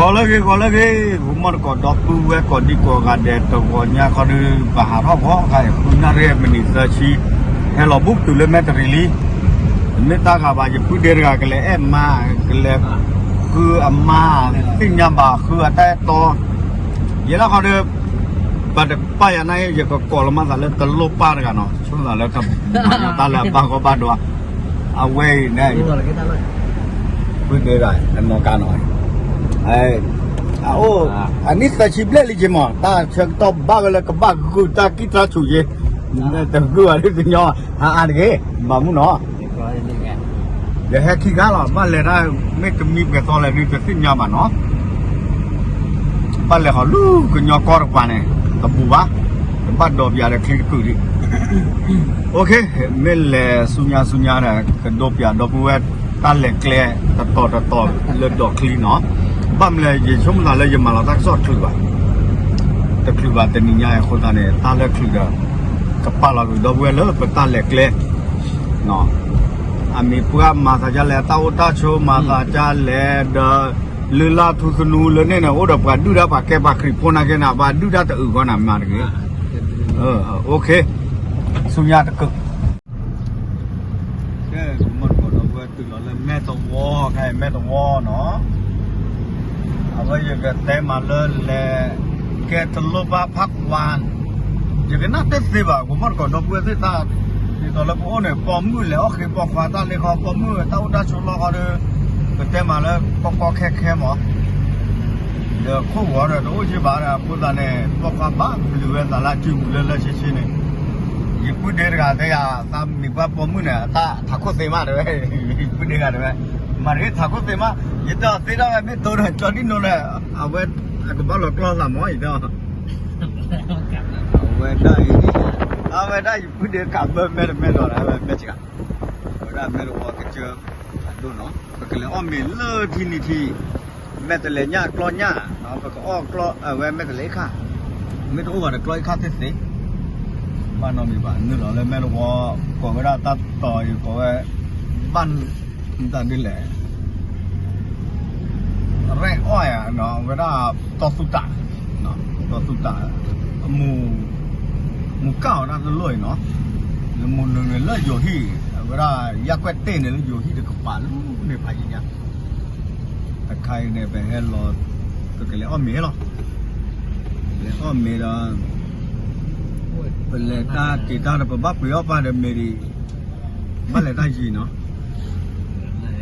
ဂီၤလၢဂ့ၤ ဂီၤလၢဂ့ၤ ဂီၤမီၢ်တကိးဒီပုၢ်ဝဲၢ်ကိးဒံကိးဂၤဒဲး တဂီၤညါခီဒုး ဘၣ်ဟးထီၣ်ဂီၤခါအံၤ ဃုနၣ်ရံၣ်မံးနံးသၢဆံ ဟဲလီၤဘူးတုၤလၢမဲၣ်တရံးလံ. မ့ၢ်တၢ်ဂၤဘၣ် ယပုၢ်ဒ့တဂၤကလဲၤအဲၣ်မါ ကလဲၤဃုအမါ သ့ၣ်ညါဘၣ်ဃုအတၢ်အဲၣ်တီ ယဲဒၣ်ခီဒုး ဘၣ်တပၢ်ယၤနၢ်အံၤ ယကကိးလီၤမၢ်သးလၢတလိၣ်ပၢ်တဂၤနီၤ ဆိသးလၢကမၤညီတၢ်လၢအဘၣ်ဂီၢ်ဘၣ်ဒိ အဝဲအံၤန့ၣ် ပုၢ်ဒ့တဂၤ အနီၢ်ကါနီၤ အအိၣ် အနံၣ်သၢဆံဘျဲၣ်လံက့မး တၢ်ဆၢကတီၢ်ဘၣ်ဝဲလၢကဘၣ်ဂုာ်တၢ်ကံၣ်တၢ်ဆူးက့ တဂုာ်ဘၣ်ဒ်ကညီ ဟးအါတဂ့ၤ ဘၣ်မုၢ်နီၤ ယဟဲခံဂၤလီၤ ဘၣ်လဲၤတၢ် မ့ၢ်တမံပှဲၤသီလဲၣ်ဒုး တသ့ၣ်ညါဘၣ်နီၤ ဘၣ်လဲၤဟီၣ်လူၤကညီကီၢ်တပၤန့ၣ် တဘူးဘၣ် တဘၣ်ဒီးပၠးဒီးချံတကုာ်ဒံး မ့ၢ်လဲၤဆူညါဆူညါဒီး ကဒိပၠးဒီပုၢ်ဝဲၢ် တၢ်လဲၤကျဲ တတီၤတတီၤလၢဒီးချံနီၤ ဘၣ်မနုၤလဲၣ် ယဆိကမိၣ်သးလၢယမၤလီၤတၢ်ကစီၣ်တချုးဘၣ် တချုးဘၣ်တနံၤညါအဃိသတးန့ၣ် တၢ်လၢချုးဒီး ကပာ်လီၤကွံာ်ဒီပုၢ်ဝဲၢ်လၢပတၢ်လဲၤကျဲ အမံၤပှၢ်မၤသးဒ်လဲၣ် တၢ်အိၣ်တၢ်ဆိးမၤသးဒ်လဲၣ်ဒီး လုၢ်လၢ်ထူသနူလၢန့ၣ်န့ၣ် အိၣ်ဒီးပှၤဒုၣ်ဒါပှၤကဲပှၤခရံာ်ဖိနာ်က့န့ၣ် ပှၤဒုၣ်ဒါတအုးဃီန့ၣ်မၤတဂ့ၤ ဆူညါတကုာ် ကဲ မီၢ်တကိးဒီပုၢ်ဝဲၢ်တုၤလီၤလၢမဲၢ်တဝီ ခဲအံၤမဲၢ်တဝီနီၤ အဝဲယကတဲမးလၢလဲၤ ကဲတလိၣ်ဘၣ်ဖးကွၢ် ယကနၣ်တသ့ဘၣ် ပမီၢ်တကိးဒီပုၢ်ဝဲၢ်သ့ၣ်တၢ် ဒ်သိးလၢပအိၣ်န့ၣ် ပိာ်မုၣ်လဲၤအီၣ်ဃ့ပိာ်ခွါတၢ်လ့ခီ ပိာ်မုၣ်တၢ်အိၣ်တၢ်ဆိးလီၢ်ခီဒီး ပတဲမးလၢကီကီခဲခဲမး ဒီးခိၣ်ဂီၤဒီးတအိၣ်က့ဘၣ်ဒီး အဃိသတးန့ၣ် ပိာ်ခွါဘၣ်ပျုၤဝဲသးလၢအစုပူၤလၢလၢဆ့ဆ့န့ၣ် ယပုၢ်ဒ့တဂၤတဲယၤ သးမံၤပှၢ်ပိာ်မုၣ်န့ၣ် အတၢ်ထးခိၣ်သ့မးတဲဝဲ ယပုၢ်ဒ့တဂၤတဲဝဲ မၤတဂ့ၤထးခိၣ်သ့မး ယတဲအီၤသ့ဒၣ်ဝဲမ့ၢ်တိဒီး ကၠီဒံၣ်နိဒီး အဝဲ အကဘၣ်လီၤကျီသးမး ယတဲအီၤ အဝဲဒၣ်အံၤ အဝဲဒၣ်ယပုၢ်ဒ့ကးဘၢမဲာ်တမဲာ်ဒီး အဝဲမဲာ်စှၤ အဝဲဒၣ်မဲာ်တဝီကစၢၢ်အဒိၣ်နီၤ ပကလဲၤအီၣ်မ့ၤလၢထံနံၤထံ မဲာ်တလဲၤညၣ်ကျီညၣ် ပကအီၣ်ကျီ အဝဲမဲာ်တလဲၤအ့ၣ်ခါ မ့ၢ်တအိၣ်ဘၣ်ဒီးကျီအ့ၣ်ခါသ့သ့ ဘၣ်နီတမံၤဘၣ် နုာ်လီၤလၢမဲာ်တဝီ ကိးဝဲဒၣ်တၢ်တီၤအံၤ ကိးဝဲ ဘၣ် မတၤဒ်လဲၣ် ရဲၣ်အီၣ်ဧါနီၤ အဝဲဒၣ် တီသူတး တီသူတး အမူ မူကၣ်အီၤတၢ်တလိၣ်အံၤနီၤ လၢမူနုၤန့ၣ်လၢယိၤဟံၣ် အဝဲဒၣ်ယၣ်ကွဲၣ်တ့ၢ်န့ၣ်လၢယိၤဟံၣ်တကပၤလူၤန့ၣ်ဖးယံၤညါ တခါအံၤန့ၣ် ပဟဲလီၤ ပကလဲၤအီၣ်မ့ၤလီၤ လဲၤအီၣ်မ့ၤဒီး ပလဲၤတၢ်တ့ၢ်တၢ်ဒီး ပဘၣ်ပှ့ၤအီၣ်ပၢ်ဒီးမ့ၤဒံး ဘၣ်လဲၤတၢ်ယံၤနီၤ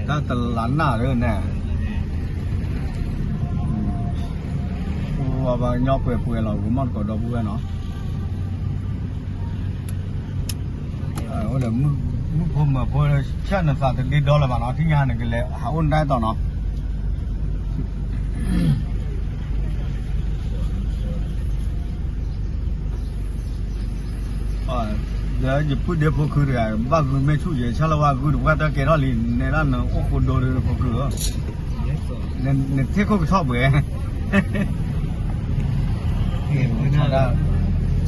တၢ်တလးနၢ်လၢန့ၣ် ပှၤပှၤကညီပှဲၤပှဲၤလီၤ ဂီၤမီၢ်တကိးဒီပုၢ်ဝဲၢ်နီၤ အိၣ်ဒီး မုၣ်ဖိမၢၤဖိ ဆၣ်နသးတဒ့ဒီလၢၤဘၣ်နီၤ ထံၣ်ညါန့ၣ်ကလဲၤဟးအိၣ်နတၢ်အဲၣ်တီနီၤ ဒီးယပုၢ်ဒ့ဖိခုတဂၤ ဘၣ်ဂုာ်မ့ၢ်ဆူၣ်ယဲ ဆၣ်လၢဝါဂုာ်တပှၢ်တၢ်ကဲထီၣ်လံ နဲဒၣ်နအိၣ်ဃိဒိဒီးဖိခုဧၢ နထံၣ်ခိၣ်ကထီၣ်ပှဲၤ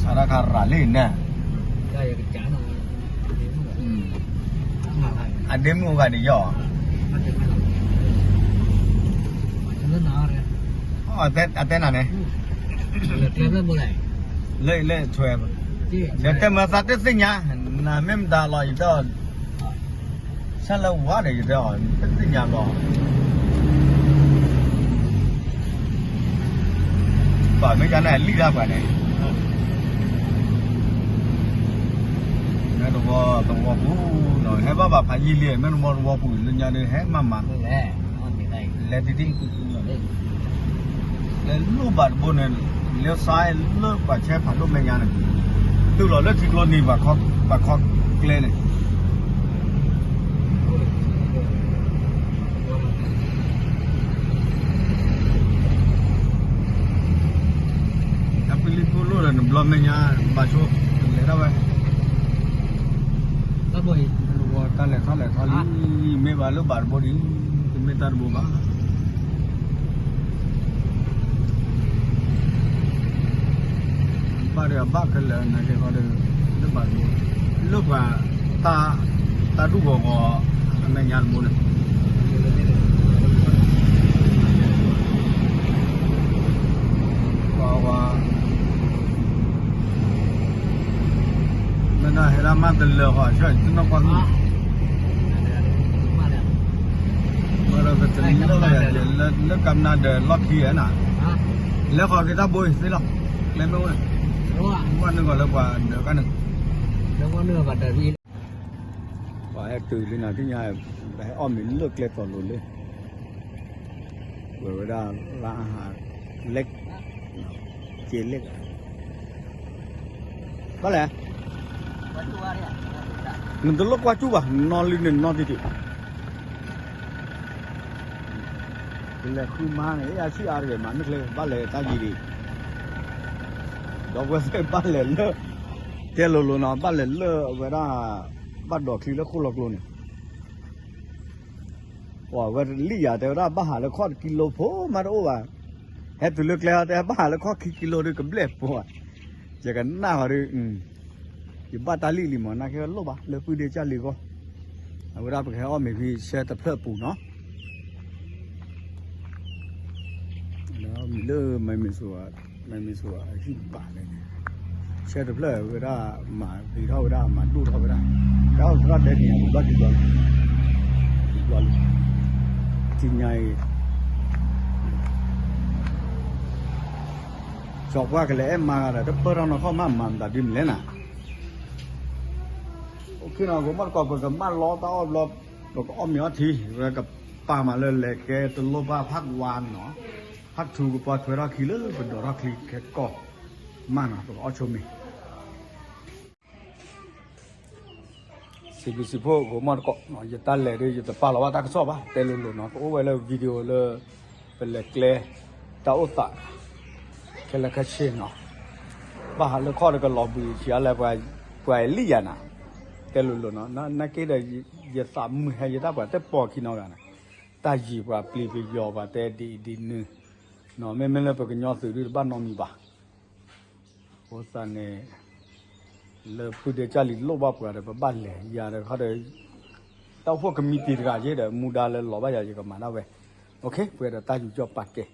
ဆါတၢ်ခါရၤလံန့ၣ် အဒ့မုၣ်အိၣ်ဂၤဒံးယီၤ အတဲနၤန့ၣ် လၢလၢထွဲ ဒီးတဲမၤသးတသ့ၣ်ညါ နမ့ၢ်မတၤလီၤ ယတဲအီၤ ဆၣ်လၢဝါဒီး ယတဲအီၤ တသ့ၣ်ညါလီၤ ပှၤမ့ၢ်ကန့ၣ်လံၣ်တၢ်ပှၤန့ၣ် မဲၢ်တဝီသဝီပူၤနီၤ ဟဲဘၣ်ဘၣ်ဖးယံာ်လံ မဲၢ်တဝီသဝီပူၤ လၢညါဒီးဟဲမၤမၤ လဲၤတံၢ်တံၢ် လဲၤလိၣ်ဘၣ်တဘိန့ၣ် လဲၤစါလၢပှၤဆဲဖးဒိၣ်မဲာ်ညါန့ၣ် တုၤလီၤလၢထံကျိနံၤ ပှၤခီကျဲန့ၣ် အပလံၤဖိလိၣ်ဒီးနဘျီမဲာ်ညါ ဘၣ်ဆိ လဲၤဒၣ်ဝဲ တၢ်လဲၤထီၣ်လဲၤထီလံ မ့ၢ်ဘၣ်လၢဘၣ်တဘိဒံး တမ့ၢ်တၢ်တဘိဘၣ် ဘၣ်ဒီးအဘၣ်ခဲလၢာ်နာ်က့ၤဃီဒီး လၢဘၣ်တဘိ လၢပှၤတၢ် တၢ်ဒူၣ်ဂီၤဂီၤ အမဲာ်ညါတဘိန့ၣ် ဟဲဒၣ်မၤတလၢာ်ဃီ ဆၢတနီၢ်ကွၢ်မး, ဒီးပတနၢ်လၢ လၢကမျၢၢ်ဒီးလီၢ်ခံဧါနၤ, လဲၤဃီက့ၤတၢ်ဘိသ့လီၤ, လဲၤမ့ၢ်ဝဲ, ကွၢ်နုာ်ဂီၤလၢပှၤဒၢးကါန့ၣ်, ပှၤဟဲတုၤလံနၤ သ့ၣ်ညါ, ပဟဲအီၣ်မ့ၤလၢကျဲတီၤလိၤလၢ ဝဲဝဲဒၣ် လၢအဟး လဲၣ်, က့ၤလဲၣ်, ဘၣ်လဲၣ်, နတလိၣ်ကွၢ်ကၠူၣ်ဘၣ် နီၢ်လံန့ၣ်နီၢ်တံၢ်တံၢ်, ကလဲၤဃုမါန့ၣ် အဆံၣ်အါတဂ့ၤမး မ့ၢ်ချ့ ဘၣ်လဲၤတၢ်ယံၤဒံး, ဒီပုၢ်ဝဲၢ်ဘၣ်လဲၤလၢ, တဲလိၤလိၤနီၤ ဘၣ်လဲၤလၢအဝဲဒၣ်, ဘၣ်ဒိးချံလၢခိၣ်လီၤကျိန့ၣ် ပှၤဝဲလံၣ်ယၤတဲဝဲဒၣ် ဘၣ်ဟးလၢခီၣ်တကံလိဖိမးတအိၣ်ဘၣ်, ဟဲတုၤလၢကျဲတဲဘၣ်ဟးလၢခီၣ်ခံကံလိဒီးကဘျဲၣ်ပှၤ, ယကနၣ်ဃီဒီး, ယဘၣ်တၢ်လံၣ်လံမး နာ်က့လိၣ်ဘၣ် လၢပုၢ်ဒ့ကၢ်လံၤဂီၢ်, အဝဲဒၣ်ပကဟဲအီၣ်မ့ၤဖဲဆၢတဖျၢၣ်အပူၤနီၤ မ့ၢ်လၢမ့မ့ၢ်စိၤ, မ့မ့ၢ်စိၤအဟံၣ်ပာ်လဲၣ်န့ၣ်, ဆၢတဖျၢၣ်ဝဲဒၣ်, မၤဂ့ၤထီၣ်ဝဲဒၣ် မၤဒိၣ်ထီၣ်ဝဲဒၣ်, တၢ်အိၣ်သရၣ်တဲန့ၣ် ဘျီတဘျီလံ, တဘျီလံ, တနံၤအံၤ, ကၠီၤပှၢ်ကလဲၤအဲၣ်မါဂၤဒီး တပၢၢ်ထီၣ်နီၢ်ခီၣ်မး မၤမတၤဒ်မလဲၣ်နၤ အိၣ်ခ့နီၤ ဂိၤမီၢ်တကိး ပကမၢလီတၢ်အီၣ်ဘျီ, ပကအီၣ်မ့ၤအီထံ ဝဲကပာ်မးလၢလဲၤကဲတလိၣ်ဘၣ် part one နီၤ, part two ကပှၤထွဲထီၣ်ခံလၢပဒိးထီၣ်ချံခဲကီၢ်, မၢ်နီၤ ပကအီၣ်ဆိမ့ၤ စံးဘျုးစံးဖှိၣ် ဂိၤမီၢ်တကိး, ယတၢ်လဲၤဒီး ယတပာ်လီၤဘၣ်တၢ်ကစီၣ်ဘၣ် တဲလိၤလိၤနီၤ ကအိၣ်ဝဲလၢ video လၢ ပလဲၤကျဲ တၢ်အိၣ်သး ခဲလၢာ်ခဲဆ့နီၤ, ဘၣ်ဟးလၢခီၣ်ဒီးကလီၤဘှံးဆံးအါလဲၣ် ပှၤအလံၣ်ယၤနၤ, တဲလိၤလိၤနီၤ နာ်က့ဒီး ယသးမုာ်ဟဲယတၢ်ပှၤတပီၤခံနီတဂၤန့ၣ်, တၢ်ယံၤပှၤပျံၤပယီၤပှၤတဲဒ်အံၤဒ်နုၤ, မ့မ့ၢ်လၢပကညီသုးဒုတဘၣ်နီတမံၤဘၣ် အဃိသတးန့ၣ် လၢပုၢ်ဒ့ကၢ်လံၤလိၣ်ဘၣ်ပှၤဒီး ပဘၣ်လဲၤယၤဒီးခီဒီး တၢ်အိၣ်ဖှိၣ်ကမံးတံာ်တဂၤက့ဒီး မူဒါလၢလီၤဘၣ်ယၤ ယကမၤဒၣ်ဝဲ, ပှဲၤဒီးတၢ်ယူးယီၣ်ပာ်ကဲ